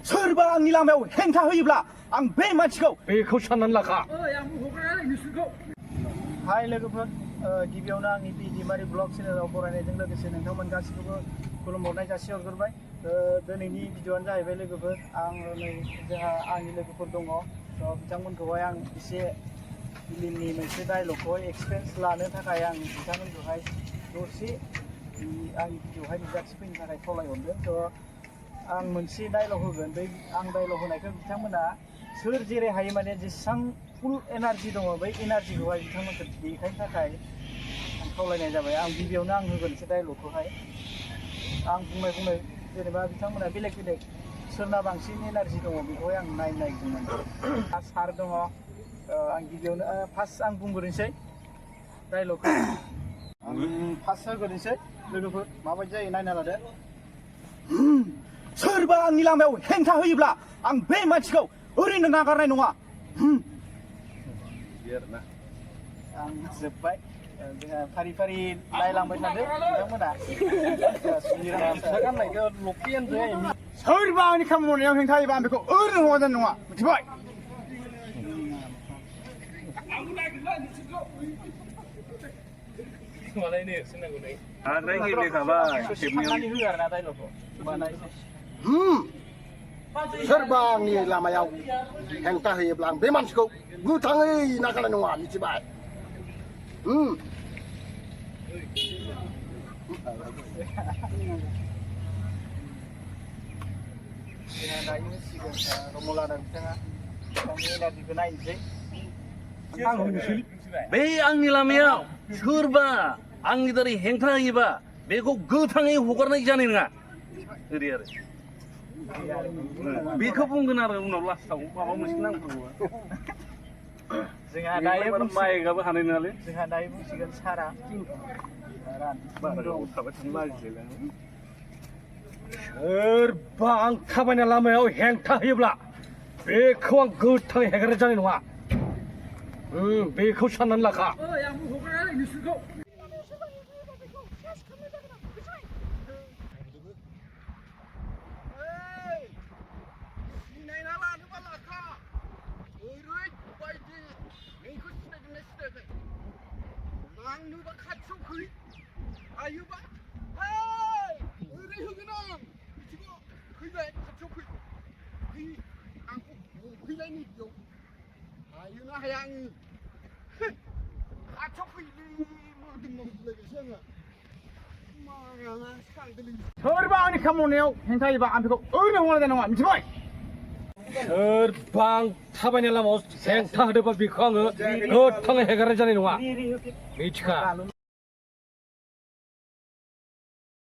सोरबा आंनि लामायाव हेंथा होयोब्ला आं बे मानसिखौ बेखौ साननानै लाखा हाय लोगोफोर गिबियावनो आंनि बिदिमारि ब्लग चेनेलाव बरायनायजों लोगोसे नोंथांमोन गासिखौबो खुलुमहरनाय जासिहरग्रोबाय दिनैनि भिडिअ'आनो जाहैबाय लोगोफोर आं नै जोंहा आंनि लोगोफोर दङ बिथांमोनखौहाय आं एसे फिल्मनि मोनसे डायलगखौहाय एक्सपिरियेन्स लानो थाखाय आं बिथांमोनखौहाय दसे आंनि भिडिअ'आवहाय नुजाथिफैनो थाखाय खावलायहरदों आं मोनसे डायलग होगोन बै आं डायलग होनायखौ बिथांमोना सोर जेरै हायो माने जेसेबां फुल एनार्जि दङ बै एनार्जिखौहाय बिथांमोनखौ देखायनो थाखाय आं खावलायनाय जाबाय आं गिबियावनो आं होगोनसै डायलगखौहाय आं बुंनाय जेनेबा बिथांमोना बेलेग बेलेग सोरना बांसिन एनार्जि दङ बेखौहाय आं नायनायदोंमोन सार दङ आं गिबियावनो फार्स्ट आं बुंग्रोनोसै डायलगखौ आं फार्स्ट होग्रोनोसै लोगोफोर माबायदि जायो नायना लादो सोरबा आंनि लामायाव हेंथा होयोब्ला आं बे मानसिखौ ओरैनो नागारनाय नङा आं जोब्बाय जोंहा फारि फारि नायलांबाय थादो बिथांमोना सोरबा आंनि खामानि मावनायाव हेंथा होयोबा आं बेखौ ओरैनो हगारनाय नङा मिथिबाय सोरबा आंनि लामायाव हेंथा होयोब्ला आं बे मानसिखौ गोथाङै नागारनाय नङा मिथिबाय बे आंनि लामायाव सोरबा आंनि दारै हेंथा होयोबा बेखौ गोथाङै हगारनाय जानाय नङा ओरै आरो बेखौ बुंगोन आरो उनाव लास्टाव माबा मोनसे नांगौ जोंहा दायो माइकआबो हानाय नङालै जोंहा दायो बुंसिगोन सारा थाबाय थानो लाजिलाय सोरबा आं थाबायनाय लामायाव हेंथा होयोब्ला बेखौ आं गोथाङै हेगारनाय जानाय नङा बेखौ साननानै लाखा सोरबा आंनि खामानि मावनायाव हेंथा होयोबा आं बेखौ ओरैनो हगारनाय नङा मिथिबाय सोरबा आं थाबायनाय लामायाव हेंथा होदोंबा बेखौ आङो गोथाङै हेगारनाय जानाय नङा मिथिखा